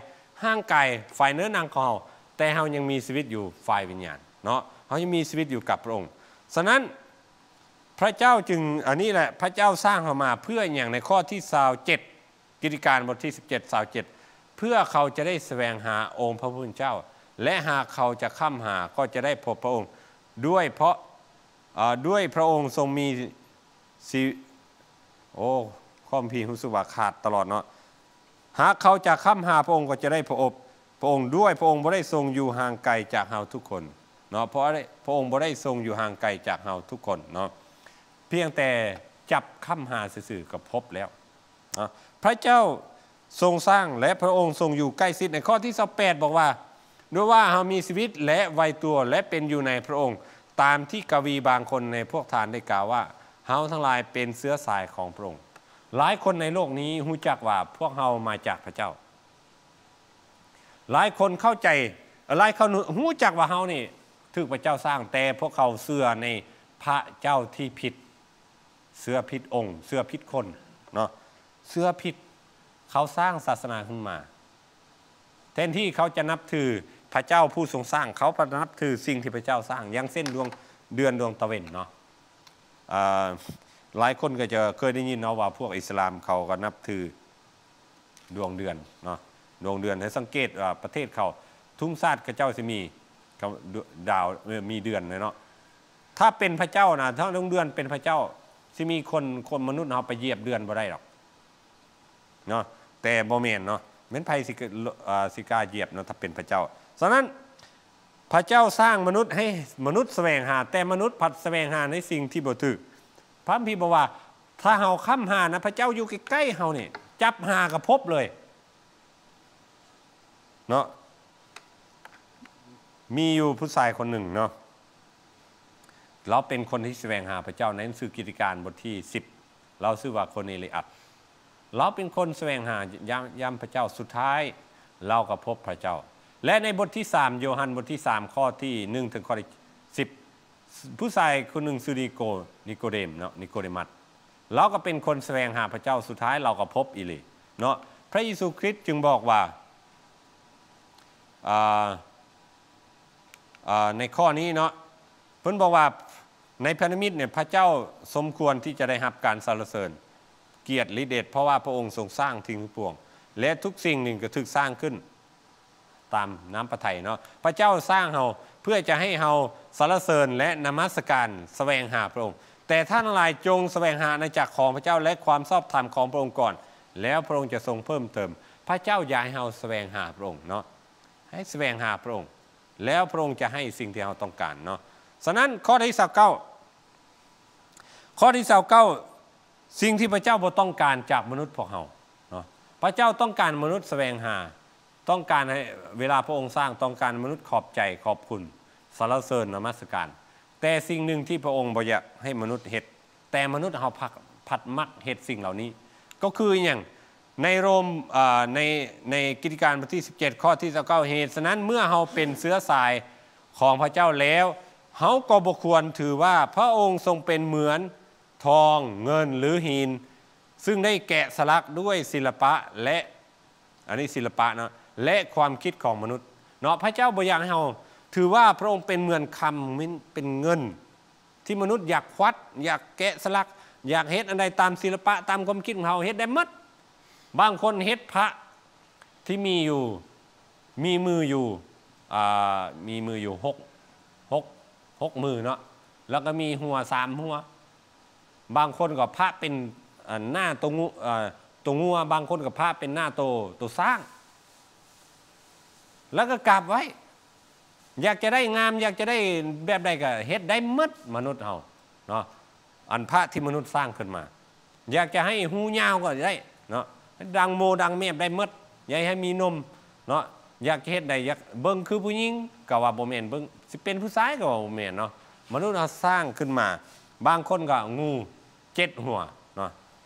ຮ່າງກາຍ, ຝ່າຍເນື້ອໜັງຂອງເຮົາ, ແຕ່ເຮົາຍັງມີຊີວິດຢູ່ຝ່າຍວິນຍານເນາະ. ເຮົາຍັງມີຊີວິດຢູ່ກັບພະອົງ. ສະນັ້ນ ພະເຈົ້າຈຶ່ງ, ອັນນີ້ແຫຼະ, ພະເຈົ້າສ້າງເຮົາມາເພື່ອຫຍັງ? ໃນຂໍ້ທີຊາວເຈັດ ກິດຈະການບົດທີສິບເຈັດ ຊາວເຈັດ ເພື່ອເຂົາຈະໄດ້ສະແຫວງຫາອົງພະຜູ້ເປັນເຈົ້າ ແລະ ຫາກເຂົາຈະຄ້ຳຫາ ກໍຈະໄດ້ພົບພະອົງ ດ້ວຍເພາະ, ເອີ, ດ້ວຍພະອົງຊົງມີຊີ, ໂອ້, ຄວາມພີຮູ້ສຶກວ່າຂາດຕະຫຼອດເນາະ. ຫາກເຂົາຈະຄ້ຳຫາພະອົງ ກໍຈະໄດ້ພົບພະອົງ ດ້ວຍພະອົງບໍ່ໄດ້ຊົງຢູ່ຫ່າງໄກຈາກເຮົາທຸກຄົນເນາະ. ເພາະ, ພະອົງບໍ່ໄດ້ຊົງຢູ່ຫ່າງໄກຈາກເຮົາທຸກຄົນເນາະ. ພຽງແຕ່ຈັບຄ້ຳຫາຊື່ໆ ກໍພົບແລ້ວ. ເນາະ ພະເຈົ້າຊົງສ້າງ ແລະ ພະອົງຊົງຢູ່ໃກ້ຊິດ. ໃນຂໍ້ທີຊາວແປດ ບອກວ່າ, ດ້ວຍວ່າເຮົາມີຊີວິດ ແລະ ໄວຕົວ ແລະ ເປັນຢູ່ໃນພະອົງ, ຕາມທີ່ກະວີບາງຄົນໃນພວກທ່ານໄດ້ກ່າວວ່າ, ເຮົາທັງຫຼາຍເປັນເຊື້ອສາຍຂອງພະອົງ. ຫຼາຍຄົນໃນໂລກນີ້ຮູ້ຈັກວ່າພວກເຮົາມາຈາກພະເຈົ້າ. ຫຼາຍຄົນເຂົ້າໃຈ, ຫຼາຍຄົນຮູ້ຈັກວ່າເຮົານີ້ຖືກພະເຈົ້າສ້າງ, ແຕ່ພວກເຂົາເຊື່ອໃນພະເຈົ້າທີ່ຜິດ. ເຊື່ອຜິດອົງ, ເຊື່ອຜິດຄົນເນາະ, ເຊື່ອຜິດ. ເຂົາສ້າງສາສະໜາຂຶ້ນມາ. ແທນທີ່ເຂົາຈະນັບຖືພະເຈົ້າຜູ້ຊົງສ້າງ, ເຂົາພັດນັບຖືສິ່ງທີ່ພະເຈົ້າສ້າງ, ຢ່າງເຊັ່ນດວງເດືອນ, ດວງຕາເວັນເນາະ. ອ່າ ຫຼາຍຄົນກໍຈະເຄີຍໄດ້ຍິນເນາະວ່າພວກອິດສະລາມເຂົາກໍນັບຖືດວງເດືອນເນາະ ດວງເດືອນ. ໃຫ້ສັງເກດວ່າປະເທດເຂົາ ທຸງຊາດເຂົາເຈົ້າຊິມີ ເຂົາ ດ- ດາວ ເອີ ມີເດືອນເນາະ. ຖ້າເປັນພະເຈົ້ານະ ຖ້າດວງເດືອນເປັນພະເຈົ້າ ຊິມີຄົນ ຄົນມະນຸດເຮົາໄປຢຽບເດືອນບໍ່ໄດ້ດອກ ເນາະ ແຕ່ບໍ່ແມ່ນເນາະ ແມ່ນໃຜຊິ ເອີ ຊິກ້າຢຽບເນາະ ຖ້າເປັນພະເຈົ້າ. ສະນັ້ນ ພະເຈົ້າສ້າງມະນຸດໃຫ້ມະນຸດສະແຫວງຫາ ແຕ່ມະນຸດພັດສະແຫວງຫາໃນສິ່ງທີ່ບໍ່ຖືກ. ພະຄຳພີບອກວ່າ ຖ້າເຮົາຄ້ຳຫານະ ພະເຈົ້າຢູ່ໃກ້ໆເຮົານີ້ ຈັບຫາກໍພົບເລີຍເນາະ. ມີຢູ່ຜູ້ຊາຍຄົນໜຶ່ງເນາະ ລາວເປັນຄົນທີ່ສະແຫວງຫາພະເຈົ້າ. ໃນໜັງສືກິດຕິການບົດທີສິບ ລາວຊື່ວ່າໂຄເນລີອັດ. ລາວເປັນຄົນສະແຫວງຫາຢາມ ຢາມພະເຈົ້າ. ສຸດທ້າຍລາວກໍພົບພະເຈົ້າ. ແລະ ໃນບົດທີສາມ ໂຍຮັນບົດທີສາມ ຂໍ້ທີໜຶ່ງ ເຖິງຂໍ້ທີສິບ ຜູ້ຊາຍຄົນໜຶ່ງຊື່ນິໂກ ນິໂກເດມເນາະ ນິໂກເດມັດ. ລາວກໍເປັນຄົນສະແຫວງຫາພະເຈົ້າ. ສຸດທ້າຍລາວກໍພົບອີ່ຫຼີເນາະ. ພະເຢຊູຄຣິດຈຶ່ງບອກວ່າ ອ່າ ອ່າ ໃນຂໍ້ນີ້ເນາະ ເພິ່ນບອກວ່າ ໃນພັນທະມິດນີ້ ພະເຈົ້າສົມຄວນທີ່ຈະໄດ້ຮັບການສັນລະເສີນ ກຽດລິດເດດ ເພາະວ່າພະອົງຊົງສ້າງສິ່ງທັງປວງ ແລະ ທຸກສິ່ງນີ້ກໍຖືກສ້າງຂຶ້ນຕາມນ້ຳພະໄທເນາະ. ພະເຈົ້າສ້າງເຮົາເພື່ອຈະໃຫ້ເຮົາສັນລະເສີນ ແລະ ນະມັດສະການສະແຫວງຫາພະອົງ. ແຕ່ທ່ານທັງຫຼາຍຈົ່ງສະແຫວງຫາອານາຈັກຂອງພະເຈົ້າ ແລະ ຄວາມຊອບທຳຂອງພະອົງກ່ອນ ແລ້ວພະອົງຈະຊົງເພີ່ມເຕີມ. ພະເຈົ້າຢາກໃຫ້ເຮົາສະແຫວງຫາພະອົງເນາະ ໃຫ້ສະແຫວງຫາພະອົງ ແລ້ວພະອົງຈະໃຫ້ສິ່ງທີ່ເຮົາຕ້ອງການເນາະ. ສະນັ້ນ ຂໍ້ທີຊາວເກົ້າ ຂໍ້ທີຊາວເກົ້າ ສິ່ງທີ່ພະເຈົ້າບໍ່ຕ້ອງການຈາກມະນຸດພວກເຮົາເນາະ. ພະເຈົ້າຕ້ອງການມະນຸດສະແຫວງຫາ ຕ້ອງການໃຫ້ ເວລາພະອົງສ້າງ ຕ້ອງການມະນຸດຂອບໃຈ ຂອບຄຸນ ສັນລະເສີນ ນະມັດສະການ. ແຕ່ສິ່ງໜຶ່ງທີ່ພະອົງບໍ່ຢາກໃຫ້ມະນຸດເຮັດ ແຕ່ມະນຸດເຮົາພັດ ພັດມັກເຮັດສິ່ງເຫຼົ່ານີ້ ກໍຄືອີ່ຫຍັງ? ໃນໂຣມ ເອີ ໃນ ໃນກິດຕິການບົດທີສິບເຈັດ ຂໍ້ທີຊາວເກົ້າ ເຫດສະນັ້ນ ເມື່ອເຮົາເປັນເຊື້ອສາຍຂອງພະເຈົ້າແລ້ວ ເຮົາກໍບໍ່ຄວນຖືວ່າພະອົງຊົງເປັນເໝືອນທອງ, ເງິນ ຫຼື ຫີນ ຊຶ່ງໄດ້ແກະສະຫຼັກດ້ວຍສິລະປະ ແລະ ອັນນີ້ສິລະປະເນາະ ແລະ ຄວາມຄິດຂອງມະນຸດເນາະ. ພະເຈົ້າບໍ່ຢາກໃຫ້ເຮົາຖືວ່າພະອົງເປັນເໝືອນຄຳ ເປັນເງິນ ທີ່ມະນຸດຢາກຄວັດ ຢາກແກະສະຫຼັກ ຢາກເຮັດອັນໃດຕາມສິລະປະ ຕາມຄວາມຄິດຂອງເຮົາ ເຮັດໄດ້ໝົດ. ບາງຄົນເຮັດພະທີ່ມີຢູ່ ມີມືຢູ່ ອ່າ ມີມືຢູ່ຫົກ ຫົກ ຫົກມືເນາະ ແລ້ວກໍມີຫົວສາມຫົວ. ບາງຄົນກໍພະເປັນ ເອີ ໜ້າໂຕງ- ເອີ ໂຕງົວ ບາງຄົນກໍພະເປັນໜ້າໂຕ ໂຕຊ້າງ ແລ້ວກໍກາບໄວ້. ຢາກຈະໄດ້ງາມ ຢາກຈະໄດ້ແບບໃດກໍເຮັດໄດ້ໝົດ ມະນຸດເຮົາເນາະ. ອັນພະທີ່ມະນຸດສ້າງຂຶ້ນມາ ຢາກຈະໃຫ້ຫູຍາວກໍໄດ້ເນາະ ດັງໂມດັງແມບໄດ້ໝົດ ຢາກໃຫ້ມີນົມເນາະ. ຢາກຈະເຮັດໃດ ຢາກເບິ່ງຄືຜູ້ຍິງກໍວ່າບໍ່ແມ່ນ ເບິ່ງ ຊິເປັນຜູ້ຊາຍກໍວ່າບໍ່ແມ່ນເນາະ. ມະນຸດເຮົາສ້າງຂຶ້ນມາ ບາງຄົນກໍງູເຈັດຫົວເນາະ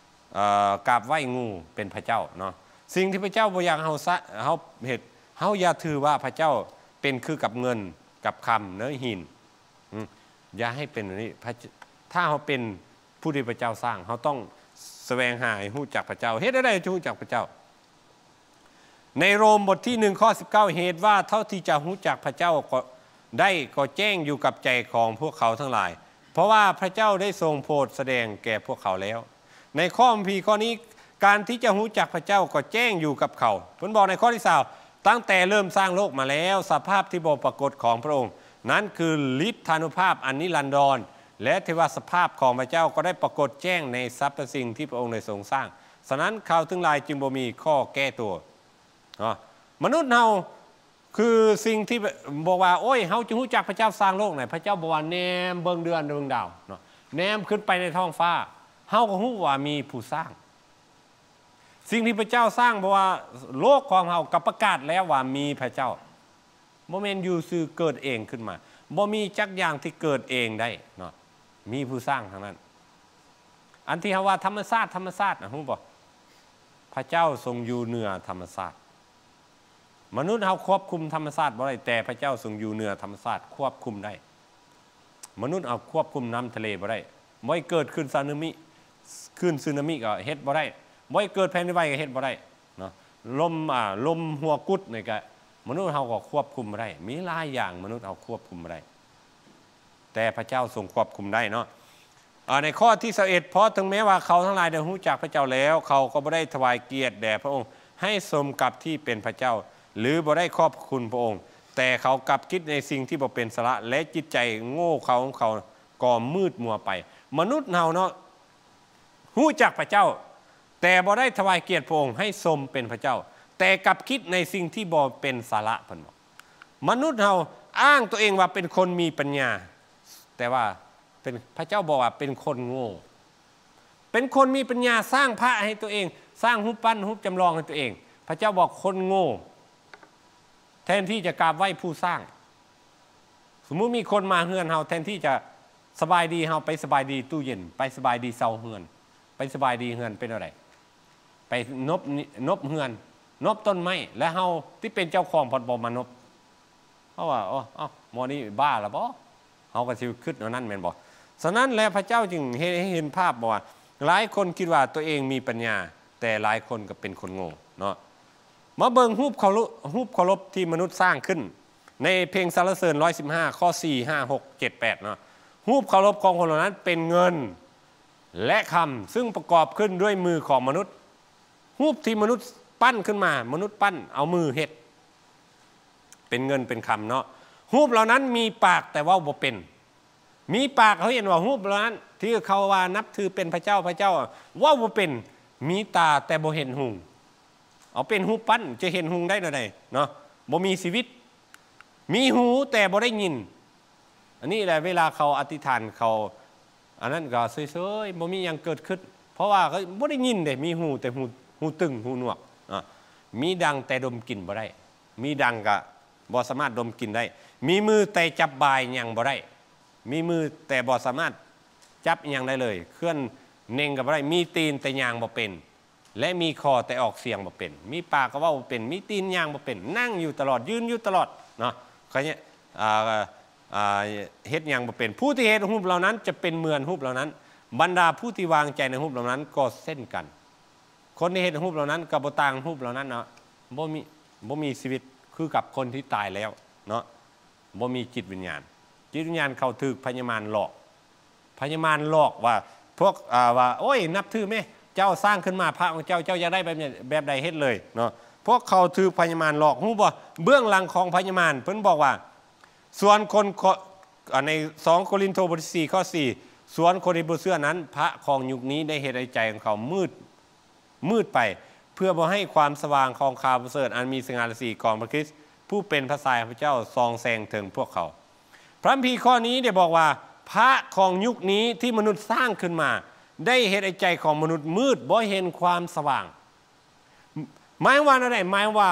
ເອີ ກາບໄຫວ້ງູເປັນພະເຈົ້າເນາະ. ສິ່ງທີ່ພະເຈົ້າບໍ່ຢາກເຮົາສະ- ເຮົາເຮັດ ເຮົາຢ່າຖືວ່າພະເຈົ້າເປັນຄືກັບເງິນ ກັບຄຳ ເນີ ຫີນ ອືມ ຢ່າໃຫ້ເປັນແບບນີ້. ພະ- ຖ້າເຮົາເປັນຜູ້ທີ່ພະເຈົ້າສ້າງ ເຮົາຕ້ອງສະແຫວງຫາໃຫ້ຮູ້ຈັກພະເຈົ້າ. ເຮັດແນວໃດຈະຮູ້ຈັກພະເຈົ້າ? ໃນໂຣມບົດທີໜຶ່ງ ຂໍ້ສິບເກົ້າ ເຫດວ່າເທົ່າທີ່ຈະຮູ້ຈັກພະເຈົ້າກໍໄດ້ ກໍແຈ້ງຢູ່ກັບໃຈຂອງພວກເຂົາທັງຫຼາຍ ເພາະວ່າພະເຈົ້າໄດ້ຊົງໂຜດສະແດງແກ່ພວກເຂົາແລ້ວ. ໃນຂໍ້ຄຳພີຂໍ້ນີ້ ການທີ່ຈະຮູ້ຈັກພະເຈົ້າກໍແຈ້ງຢູ່ກັບເຂົາ. ເພິ່ນບອກໃນຂໍ້ທີຊາວ ຕັ້ງແຕ່ເລີ່ມສ້າງໂລກມາແລ້ວ ສະພາບທີ່ບໍ່ປາກົດຂອງພະອົງ ນັ້ນຄືລິດທານຸພາບອັນນິລັນດອນ ແລະ ເທວະສະພາບຂອງພະເຈົ້າກໍໄດ້ປາກົດແຈ້ງໃນສັບພະສິ່ງທີ່ພະອົງໄດ້ຊົງສ້າງ. ສະນັ້ນ ເຂົາທັງຫຼາຍຈຶ່ງບໍ່ມີຂໍ້ແກ້ຕົວເນາະ. ມະນຸດເຮົາ ຄືສິ່ງທີ່ບອກວ່າ ໂອ້ຍ ເຮົາຈະຮູ້ຈັກພະເຈົ້າສ້າງໂລກໃດ? ພະເຈົ້າບອກວ່າແນມເບິ່ງເດືອນເບິ່ງດາວເນາະ ແນມຂຶ້ນໄປໃນທ້ອງຟ້າ ເຮົາກໍຮູ້ວ່າມີຜູ້ສ້າງ. ສິ່ງທີ່ພະເຈົ້າສ້າງ ເພາະວ່າໂລກຂອງເຮົາກໍປະກາດແລ້ວວ່າມີພະເຈົ້າ ບໍ່ແມ່ນຢູ່ຊື່ເກີດເອງຂຶ້ນມາ ບໍ່ມີຈັກຢ່າງທີ່ເກີດເອງໄດ້ເນາະ ມີຜູ້ສ້າງທັງນັ້ນ. ອັນທີ່ເຮົາວ່າທຳມະຊາດ ທຳມະຊາດນະ ຮູ້ບໍ່? ພະເຈົ້າຊົງຢູ່ເໜືອທຳມະຊາດ. ມະນຸດເຮົາຄວບຄຸມທຳມະຊາດບໍ່ໄດ້ ແຕ່ພະເຈົ້າຊົງຢູ່ເໜືອທຳມະຊາດ ຄວບຄຸມໄດ້. ມະນຸດເຮົາຄວບຄຸມນ້ຳທະເລບໍ່ໄດ້ ບໍ່ໃຫ້ເກີດຄື້ນສຸນາມິ ຄື້ນສຸນາມິກໍເຮັດບໍ່ໄດ້ ບໍ່ໃຫ້ເກີດແຜ່ນດິນໄຫວກໍເຮັດບໍ່ໄດ້ເນາະ. ລົມ ອາ ລົມຫົວກຸດນີ້ກໍ ມະນຸດເຮົາກໍຄວບຄຸມບໍ່ໄດ້ ມີຫຼາຍຢ່າງມະນຸດເຮົາຄວບຄຸມບໍ່ໄດ້ ແຕ່ພະເຈົ້າຊົງຄວບຄຸມໄດ້ເນາະ. ອາ ໃນຂໍ້ທີຊາວເອັດ ເພາະເຖິງແມ້ວ່າເຂົາທັງຫຼາຍໄດ້ຮູ້ຈັກພະເຈົ້າແລ້ວ ເຂົາກໍບໍ່ໄດ້ຖວາຍກຽດແດ່ພະອົງໃຫ້ສົມກັບທີ່ເປັນພະເຈົ້າ ຫຼື ບໍ່ໄດ້ຂອບພະຄຸນພະອົງ, ແຕ່ເຂົາກັບຄິດໃນສິ່ງທີ່ບໍ່ເປັນສາລະ ແລະ ຈິດໃຈໂງ່ເຂົາຂອງເຂົາກໍມືດມົວໄປ. ມະນຸດເຮົາເນາະ ຮູ້ຈັກພະເຈົ້າ ແຕ່ບໍ່ໄດ້ຖວາຍກຽດພະອົງໃຫ້ສົມເປັນພະເຈົ້າ, ແຕ່ກັບຄິດໃນສິ່ງທີ່ບໍ່ເປັນສາລະ, ເພິ່ນບອກ. ມະນຸດເຮົາອ້າງຕົວເອງວ່າເປັນຄົນມີປັນຍາ, ແຕ່ວ່າເປັນ ພະເຈົ້າບອກວ່າເປັນຄົນໂງ່. ເປັນຄົນມີປັນຍາ ສ້າງພະໃຫ້ຕົວເອງ, ສ້າງຮູບປັ້ນ, ຮູບຈຳລອງໃຫ້ຕົວເອງ. ພະເຈົ້າບອກຄົນໂງ່. ແທນທີ່ຈະກາບໄຫວ້ຜູ້ສ້າງ. ສົມມຸດມີຄົນມາເຮືອນເຮົາ ແທນທີ່ຈະສະບາຍດີ ເຮົາໄປສະບາຍດີຕູ້ເຢັນ, ໄປສະບາຍດີເສົາເຮືອນ, ໄປສະບາຍດີເຮືອນເປັນແນວໃດ? ໄປນົບ ນົບເຮືອນ, ນົບຕົ້ນໄມ້, ແລະ ເຮົາທີ່ເປັນເຈົ້າຂອງພັດບໍ່ມານົບ. ເຮົາວ່າ ໂອ້ ເອົ້າ ໝໍນີ້ບ້າລະບໍ? ເຮົາກໍຊິຄິດແນວນັ້ນແມ່ນບໍ່? ສະນັ້ນແຫຼະ ພະເຈົ້າຈຶ່ງເຮັດໃຫ້ເຫັນພາບວ່າ ຫຼາຍຄົນຄິດວ່າຕົວເອງມີປັນຍາ, ແຕ່ຫຼາຍຄົນກໍເປັນຄົນໂງ່ເນາະ. ມາເບິ່ງຮູບເຄົາລົບ ຮູບເຄົາລົບທີ່ມະນຸດສ້າງຂຶ້ນ ໃນເພງສັນລະເສີນຮ້ອຍສິບຫ້າ ຂໍ້ສີ່ ຫ້າ ຫົກ ເຈັດ ແປດເນາະ. ຮູບເຄົາລົບຂອງຄົນເຫຼົ່ານັ້ນເປັນເງິນ ແລະ ຄຳ ຊຶ່ງປະກອບຂຶ້ນດ້ວຍມືຂອງມະນຸດ. ຮູບທີ່ມະນຸດປັ້ນຂຶ້ນມາ, ມະນຸດປັ້ນເອົາມືເຮັດ ເປັນເງິນເປັນຄຳເນາະ. ຮູບເຫຼົ່ານັ້ນມີປາກແຕ່ເວົ້າບໍ່ເປັນ. ມີປາກ ເຮົາເຫັນວ່າຮູບເຫຼົ່ານັ້ນ ທີ່ເຂົາວ່ານັບຖືເປັນພະເຈົ້າ, ພະເຈົ້າເວົ້າບໍ່ເປັນ. ມີຕາແຕ່ບໍ່ເຫັນຮຸ່ງ. ເອົາເປັນຮູບປັ້ນ ຈະເຫັນຮຸ່ງໄດ້ແນວໃດເນາະ? ບໍ່ມີຊີວິດ. ມີຫູແຕ່ບໍ່ໄດ້ຍິນ. ອັນນີ້ແຫຼະ ເວລາເຂົາອະທິຖານ ເຂົາ ອັນນັ້ນກໍເຊີຍໆ ບໍ່ມີຫຍັງເກີດຂຶ້ນ ເພາະວ່າກໍບໍ່ໄດ້ຍິນເດ້ ມີຫູແຕ່ຫູ ຫູຕຶງ ຫູໜວກ. ອາ ມີດັງແຕ່ດົມກິ່ນບໍ່ໄດ້. ມີດັງກໍບໍ່ສາມາດດົມກິ່ນໄດ້. ມີມືແຕ່ຈັບບາຍຫຍັງບໍ່ໄດ້. ມີມືແຕ່ບໍ່ສາມາດຈັບອີ່ຫຍັງໄດ້ເລີຍ. ເຄື່ອນເໜັງກໍບໍ່ໄດ້. ມີຕີນແຕ່ຍ່າງບໍ່ເປັນ ແລະ ມີຄໍແຕ່ອອກສຽງບໍ່ເປັນ. ມີປາກກໍເວົ້າບໍ່ເປັນ. ມີຕີນຍ່າງບໍ່ເປັນ. ນັ່ງຢູ່ຕະຫຼອດ, ຢືນຢູ່ຕະຫຼອດເນາະ. ຂະຫຍະ ອາ ອາ ເຮັດຫຍັງບໍ່ເປັນ. ຜູ້ທີ່ເຮັດຮູບເຫຼົ່ານັ້ນຈະເປັນເໝືອນຮູບເຫຼົ່ານັ້ນ. ບັນດາຜູ້ທີ່ວາງໃຈໃນຮູບເຫຼົ່ານັ້ນກໍເຊັ່ນກັນ. ຄົນທີ່ເຮັດຮູບເຫຼົ່ານັ້ນກໍບໍ່ຕ່າງຮູບເຫຼົ່ານັ້ນເນາະ. ບໍ່ມີ ບໍ່ມີຊີວິດ ຄືກັບຄົນທີ່ຕາຍແລ້ວເນາະ. ບໍ່ມີຈິດວິນຍານ. ຈິດວິນຍານເຂົາຖືກພະຍາມານຫຼອກ. ພະຍາມານຫຼອກວ່າ ພວກ ອາ ວ່າ ໂອ້ຍ ນັບຖືແມ້ ເຈົ້າສ້າງຂຶ້ນມາ ພະຂອງເຈົ້າ ເຈົ້າຢາກໄດ້ແບບ ແບບໃດເຮັດເລີຍເນາະ. ພວກເຂົາຖືກພະຍາມານຫຼອກ. ຮູ້ບໍ່ ເບື້ອງຫຼັງຂອງພະຍາມານ ເພິ່ນບອກວ່າ ສ່ວນຄົນ ໃນສອງໂກລິນໂທ ບົດທີສີ່ ຂໍ້ສີ່ ສ່ວນຄົນທີ່ບໍ່ເຊື່ອນັ້ນ ພະຂອງຍຸກນີ້ໄດ້ເຮັດໃຫ້ໃຈຂອງເຂົາມືດ ມືດໄປ ເພື່ອບໍ່ໃຫ້ຄວາມສະຫວ່າງຂອງຂ່າວປະເສີດອັນມີສະຫງ່າລາສີຂອງພະຄຣິດ ຜູ້ເປັນພະຊາຍຂອງພະເຈົ້າ ສ່ອງແສງເຖິງພວກເຂົາ. ພະຄຳພີຂໍ້ນີ້ໄດ້ບອກວ່າ ພະຂອງຍຸກນີ້ທີ່ມະນຸດສ້າງຂຶ້ນມາ ໄດ້ເຮັດໃຫ້ໃຈຂອງມະນຸດມືດ ບໍ່ເຫັນຄວາມສະຫວ່າງ. ໝາຍວ່າແນວໃດ? ໝາຍວ່າ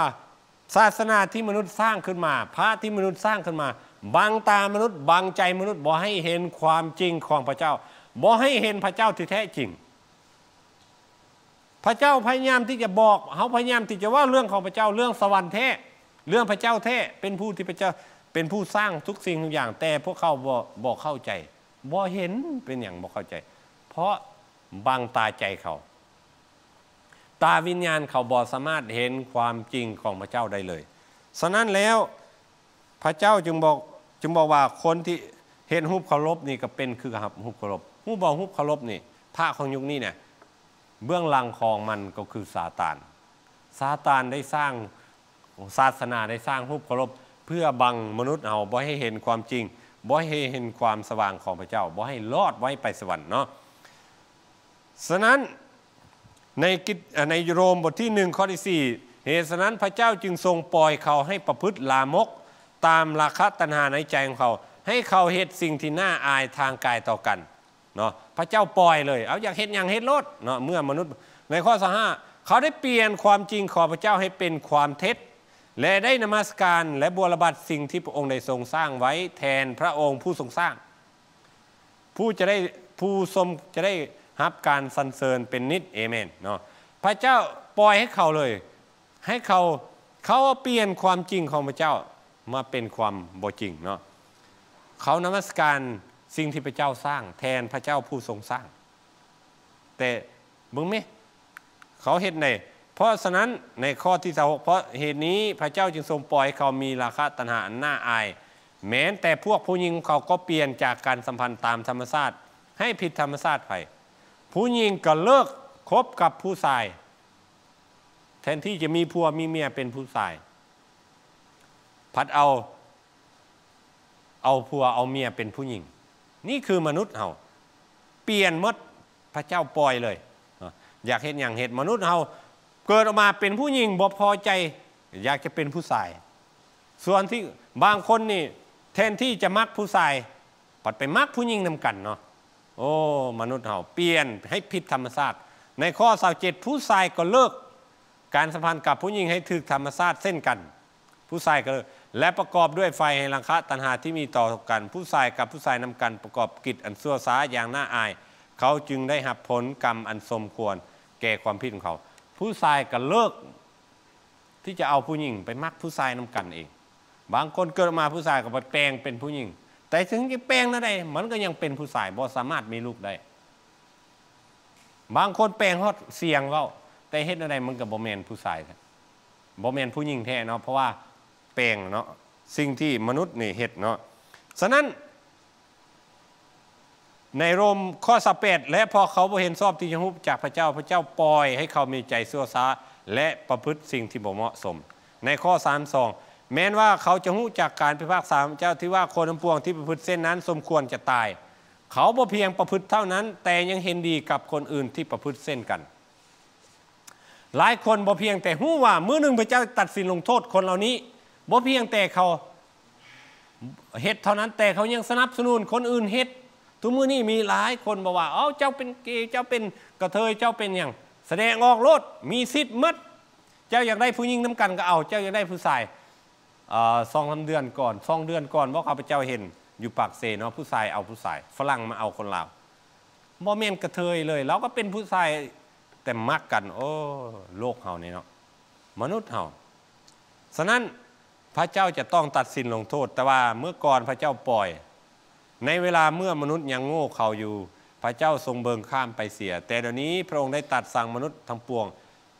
ສາສະໜາທີ່ມະນຸດສ້າງຂຶ້ນມາ, ພະທີ່ມະນຸດສ້າງຂຶ້ນມາ ບັງຕາມະນຸດ, ບັງໃຈມະນຸດ, ບໍ່ໃຫ້ເຫັນຄວາມຈິງຂອງພະເຈົ້າ, ບໍ່ໃຫ້ເຫັນພະເຈົ້າທີ່ແທ້ຈິງ. ພະເຈົ້າພະຍາຍາມທີ່ຈະບອກ, ເຮົາພະຍາຍາມທີ່ຈະເວົ້າເລື່ອງຂອງພະເຈົ້າ, ເລື່ອງສະຫວັນແທ້, ເລື່ອງພະເຈົ້າແທ້, ເປັນຜູ້ທີ່ພະເຈົ້າເປັນຜູ້ສ້າງທຸກສິ່ງທຸກຢ່າງ, ແຕ່ພວກເຂົາບໍ່, ບໍ່ເຂົ້າໃຈ, ບໍ່ເຫັນ. ເປັນຫຍັງບໍ່ເຂົ້າໃຈ? ເພາະບັງຕາໃຈເຂົາ. ຕາວິນຍານເຂົາບໍ່ສາມາດເຫັນຄວາມຈິງຂອງພະເຈົ້າໄດ້ເລີຍ. ສະນັ້ນແລ້ວ ພະເຈົ້າຈຶ່ງບອກ, ຈຶ່ງບອກວ່າຄົນທີ່ເຮັດຮູບເຄົາລົບນີ້ກໍເປັນຄືກັບຮູບເຄົາລົບ. ຮູ້ບໍ່? ຮູບເຄົາລົບນີ້ ພະຂອງຍຸກນີ້ນະ ເບື້ອງຫຼັງຂອງມັນກໍຄືຊາຕານ. ຊາຕານໄດ້ສ້າງ ສາສະໜາໄດ້ສ້າງຮູບເຄົາລົບ ເພື່ອບັງມະນຸດເຮົາ ບໍ່ໃຫ້ເຫັນຄວາມຈິງ, ບໍ່ໃຫ້ເຫັນຄວາມສະຫວ່າງຂອງພະເຈົ້າ, ບໍ່ໃຫ້ລອດ, ບໍ່ໃຫ້ໄປສະຫວັນເນາະ. ສະນັ້ນ ໃນກິດ ໃນໂຣມບົດທີໜຶ່ງ ຂໍ້ທີສີ່ ເຫດສະນັ້ນ ພະເຈົ້າຈຶ່ງຊົງປ່ອຍເຂົາໃຫ້ປະພຶດລາມົກຕາມລາຄະຕັນຫາໃນໃຈຂອງເຂົາ, ໃຫ້ເຂົາເຮັດສິ່ງທີ່ໜ້າອາຍທາງກາຍຕໍ່ກັນ. ເນາະ ພະເຈົ້າປ່ອຍເລີຍ ເອົາ ຢາກເຮັດຫຍັງເຮັດໂລດເນາະ. ເມື່ອມະນຸດ ໃນຂໍ້ຊາວຫ້າ ເຂົາໄດ້ປ່ຽນຄວາມຈິງຂອງພະເຈົ້າໃຫ້ເປັນຄວາມເທັດ ແລະ ໄດ້ນະມັດສະການ ແລະ ບົວລະບັດສິ່ງທີ່ພະອົງໄດ້ຊົງສ້າງໄວ້ແທນພະອົງຜູ້ຊົງສ້າງ. ຜູ້ຈະໄດ້ ຜູ້ຊົມຈະໄດ້ຮັບການສັນເສີນເປັນນິດ. ເອເມນເນາະ. ພະເຈົ້າປ່ອຍໃຫ້ເຂົາເລີຍ. ໃຫ້ເຂົາ ເຂົາປ່ຽນຄວາມຈິງຂອງພະເຈົ້າມາເປັນຄວາມບໍ່ຈິງເນາະ. ເຂົານະມັດສະການສິ່ງທີ່ພະເຈົ້າສ້າງແທນພະເຈົ້າຜູ້ຊົງສ້າງ. ແຕ່ເບິ່ງແມ ເຂົາເຮັດໃດ? ເພາະສະນັ້ນ ໃນຂໍ້ທີຊາວຫົກ ເພາະເຫດນີ້ພະເຈົ້າຈຶ່ງຊົງປ່ອຍໃຫ້ເຂົາມີລາຄະຕັນຫາອັນໜ້າອາຍ. ແມ່ນແຕ່ພວກຜູ້ຍິງຂອງເຂົາກໍປ່ຽນຈາກການສຳພັນຕາມທຳມະຊາດ ໃຫ້ຜິດທຳມະຊາດໃຜ? ຜູ້ຍິງກໍເລີກຄົບກັບຜູ້ຊາຍ ແທນທີ່ຈະມີຜົວມີເມຍເປັນຜູ້ຊາຍ ພັດເອົາ ເອົາຜົວເອົາເມຍເປັນຜູ້ຍິງ. ນີ້ຄືມະນຸດເຮົາ ປ່ຽນໝົດ ພະເຈົ້າປ່ອຍເລີຍ. ຢາກເຮັດຫຍັງເຮັດ. ມະນຸດເຮົາເກີດອອກມາເປັນຜູ້ຍິງ ບໍ່ພໍໃຈ ຢາກຈະເປັນຜູ້ຊາຍ. ສ່ວນທີ່ບາງຄົນນີ້ ແທນທີ່ຈະມັກຜູ້ຊາຍ ພັດໄປມັກຜູ້ຍິງນຳກັນເນາະ. ໂອ້ ມະນຸດເຮົາປ່ຽນໃຫ້ຜິດທຳມະຊາດ. ໃນຂໍ້ຊາວເຈັດ ຜູ້ຊາຍກໍເລີກການສຳພັນກັບຜູ້ຍິງໃຫ້ຖືກທຳມະຊາດເຊັ່ນກັນ. ຜູ້ຊາຍກໍເລີກ ແລະ ປະກອບດ້ວຍໄຟແຫ່ງລາຄະຕັນຫາທີ່ມີຕໍ່ກັນ. ຜູ້ຊາຍກັບຜູ້ຊາຍນຳກັນປະກອບກິດອັນຊົ່ວຊ້າຢ່າງໜ້າອາຍ. ເຂົາຈຶ່ງໄດ້ຮັບຜົນກຳອັນສົມຄວນແກ່ຄວາມຜິດຂອງເຂົາ. ຜູ້ຊາຍກໍເລີກ ທີ່ຈະເອົາຜູ້ຍິງໄປມັກຜູ້ຊາຍນຳກັນເອງ. ບາງຄົນເກີດມາຜູ້ຊາຍກໍໄປແປງເປັນຜູ້ຍິງ ແຕ່ເຖິງຈະແປງແນວໃດ ມັນກໍຍັງເປັນຜູ້ຊາຍ ບໍ່ສາມາດມີລູກໄດ້. ບາງຄົນແປງຮອດສຽງເວົ້າ ແຕ່ເຮັດແນວໃດມັນກໍບໍ່ແມ່ນຜູ້ຊາຍ ບໍ່ແມ່ນຜູ້ຍິງແທ້ເນາະ ເພາະວ່າແປງເນາະ ສິ່ງທີ່ມະນຸດນີ້ເຮັດເນາະ. ສະນັ້ນ ໃນໂຣມຂໍ້ຊາວແປດ ແລະ ເພາະເຂົາບໍ່ເຫັນຊອບທີ່ຈະຮູ້ຈັກພະເຈົ້າ ພະເຈົ້າປ່ອຍໃຫ້ເຂົາມີໃຈຊົ່ວຊ້າ ແລະ ປະພຶດສິ່ງທີ່ບໍ່ເໝາະສົມ. ໃນຂໍ້ສາມສິບສອງ ແມ່ນວ່າເຂົາຈະຮູ້ຈັກການພິພາກສາຂອງພະເຈົ້າ ທີ່ວ່າຄົນທັງປວງທີ່ປະພຶດເຊັ່ນນັ້ນສົມຄວນຈະຕາຍ. ເຂົາບໍ່ພຽງປະພຶດເທົ່ານັ້ນ ແຕ່ຍັງເຫັນດີກັບຄົນອື່ນທີ່ປະພຶດເຊັ່ນກັນ. ຫຼາຍຄົນບໍ່ພຽງແຕ່ຮູ້ວ່າມື້ໜຶ່ງພະເຈົ້າຕັດສິນລົງໂທດຄົນເຫຼົ່ານີ້ ບໍ່ພຽງແຕ່ເຂົາເຮັດເທົ່ານັ້ນ ແຕ່ເຂົາຍັງສະໜັບສະໜູນຄົນອື່ນເຮັດ. ທຸກມື້ນີ້ມີຫຼາຍຄົນບອກວ່າ ເອົາ ເຈົ້າເປັນເກ ເຈົ້າເປັນກະເທີຍ ເຈົ້າເປັນຫຍັງ ສະແດງອອກໂລດ ມີສິດໝົດ. ເຈົ້າຢາກໄດ້ຜູ້ຍິງນຳກັນກໍເອົາ ເຈົ້າຢາກໄດ້ຜູ້ຊາຍ ເອີ ສອງສາມເດືອນກ່ອນ ສອງເດືອນກ່ອນບໍ່ ຂ້າພະເຈົ້າເຫັນຢູ່ປາກເຊເນາະ ຜູ້ຊາຍເອົາຜູ້ຊາຍ ຝຣັ່ງມາເອົາຄົນລາວ ບໍ່ແມ່ນກະເທີຍເລີຍ ລາວກໍເປັນຜູ້ຊາຍ ແຕ່ມັກກັນ. ໂອ້ ໂລກເຮົານີ້ເນາະ ມະນຸດເຮົາ. ສະນັ້ນ ພະເຈົ້າຈະຕ້ອງຕັດສິນລົງໂທດ ແຕ່ວ່າເມື່ອກ່ອນພະເຈົ້າປ່ອຍ ໃນເວລາເມື່ອມະນຸດຍັງໂງ່ເຂົາຢູ່ ພະເຈົ້າຊົງເບິ່ງຂ້າມໄປເສຍ. ແຕ່ດຽວນີ້ພະອົງໄດ້ຕັດສັງມະນຸດທັງປວງ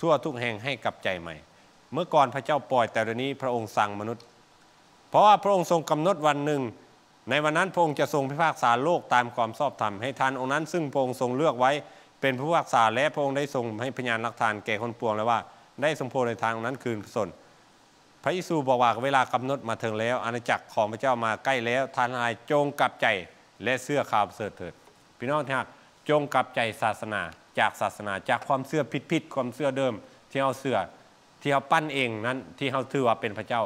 ທົ່ວທຸກແຫ່ງໃຫ້ກັບໃຈໃໝ່. ເມື່ອກ່ອນພະເຈົ້າປ່ອຍ ແຕ່ດຽວນີ້ພະອົງສັງມະນຸດ. ເພາະວ່າພະອົງຊົງກຳນົດວັນໜຶ່ງ ໃນວັນນັ້ນພະອົງຈະຊົງພິພາກສາໂລກຕາມຄວາມຊອບທຳ ໃຫ້ທ່ານອົງນັ້ນ ຊຶ່ງພະອົງຊົງເລືອກໄວ້ເປັນຜູ້ພິພາກສາ ແລະ ພະອົງໄດ້ຊົງໃຫ້ພະຍານຫຼັກຖານແກ່ຄົນປວງແລ້ວວ່າ ໄດ້ຊົງໂຜດໃຫ້ທ່ານອົງນັ້ນຄືນພະຊົນ. ພະເຢຊູບອກວ່າ ເວລາກຳນົດມາເຖິງແລ້ວ ອານາຈັກຂອງພະເຈົ້າມາໃກ້ແລ້ວ ທ່ານທັງຫຼາຍຈົ່ງກັບໃຈ ແລະ ເຊື່ອຂ່າວປະເສີດເຖີດ. ພີ່ນ້ອງທີ່ຮັກ, ຈົ່ງກັບໃຈສາສະໜາ, ຈາກສາສະໜາ, ຈາກຄວາມເຊື່ອຜິດໆ, ຄວາມເຊື່ອເດີມທີ່ເຮົາເຊື່ອ, ທີ່ເຮົາປັ້ນເອງນັ້ນ, ທີ່ເຮົາຖືວ່າເປັນພະເຈົ້າ,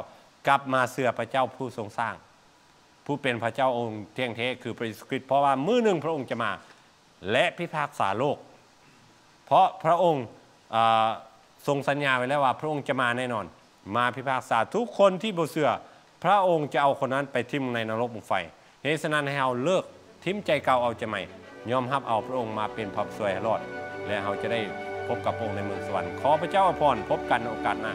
ກັບມາເຊື່ອພະເຈົ້າຜູ້ຊົງສ້າງ, ຜູ້ເປັນພະເຈົ້າອົງທ່ຽງແທ້ ຄືພະເຢຊູຄຣິດ, ເພາະວ່າມື້ໜຶ່ງພະອົງຈະມາ ແລະ ພິພາກສາໂລກ, ເພາະພະອົງ ອາ ຊົງສັນຍາໄວ້ແລ້ວວ່າພະອົງຈະມາແນ່ນອນ, ມາພິພາກສາທຸກຄົນທີ່ບໍ່ເຊື່ອ, ພະອົງຈະເອົາຄົນນັ້ນໄປຖິ້ມໃນນະລົກໝົກໄຟ. ເຫດສະນັ້ນ ໃຫ້ເຮົາເລີກຖິ້ມໃຈເກົ່າເອົາໃຈໃໝ່, ຍອມຮັບເອົາພະອົງມາເປັນພະຜູ້ຊ່ວຍໃຫ້ລອດ, ແລະ ເຮົາຈະໄດ້ພົບກັບພະອົງໃນເມືອງສະຫວັນ. ຂໍພະເຈົ້າອວຍພອນ, ພົບກັນໃນໂອກາດໜ້າ.